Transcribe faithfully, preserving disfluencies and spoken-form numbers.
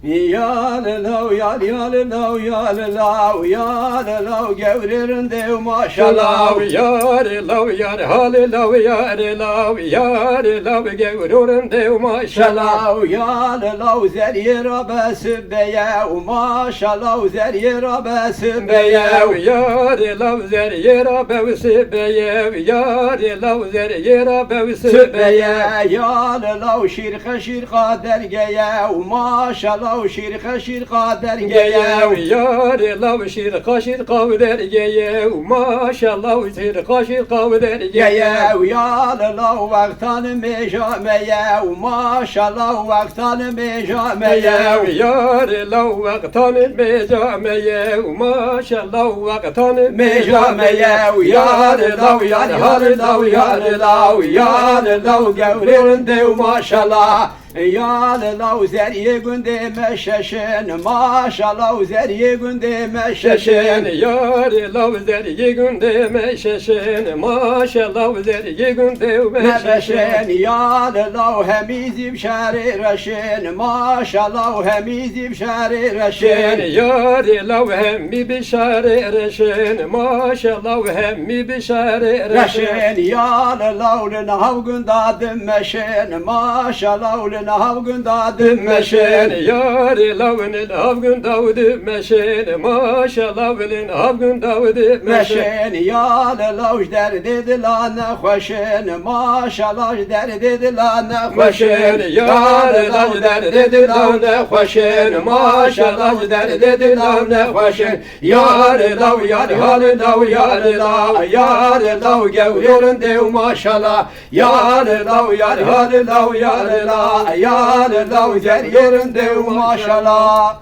Ya li law, ya li, ya li law, ya li law, ya li law, gewrê rindê û maşallah. Law, ya li law, ya li, ha li law, ya li law, ya li law, gewrê rindê û maşallah. Law, ya li law, zeriyê rabe sibeye û maşallah, zeriyê rabe sibeye. Ya li law, zeriyê rabe sibeye, ya li law, zeriyê rabe sibeye. Ya li law, şîr Xeşîrqa dergeye û maşallah û şîr Xeşîrqa dergeye. Geye û yarê law şîr Xeşîrqa dergeye û maşallah û şîr Xeşîrqa dergeye. Geye û ya li law wextan mêja me ye û maşallah wextan mêja me ye. Geye û yarê law wextan mêja me ye û maşallah wextan mêja me ye û yarê law yarê harê law yarê law yarê law gewrê rindê û maşallah. Ya li law zeriyê gundê me şeşin, maşallah û zeriyê gundê me şeşin. Şeşin, yarê law zeriyê gundê me şeşin, maşallah û zeriyê gundê me şeşin. Mebeşin, ya li law hemî zî bi şerê reşin, maşallah û hemî zî bi şerê reşin. Şin, yarê law hemî bi şerê reşin, maşallah û hemî bi şerê reşin. Reşin, ya li law li nihav gunda dimeşin, maşallah û li nihav gunda dimeşin. Meşin, yarê law li nihav gunda dimeşin, maşallah û li nihav gunda dimeşin. Meşin, ya li law ji derdê dila nexweşin, maşallah ji derdê dila nexweşin. Meşin, yarê law ji derdê dila nexweşin, maşallah ji derdê dila nexweşin. Yarê law, yarê halê law, yarê law, yarê law, gewrê rindê û maşallah. Yarê law, yarê halê law, yarê law, yarê law, zeriyê rindê û maşallah.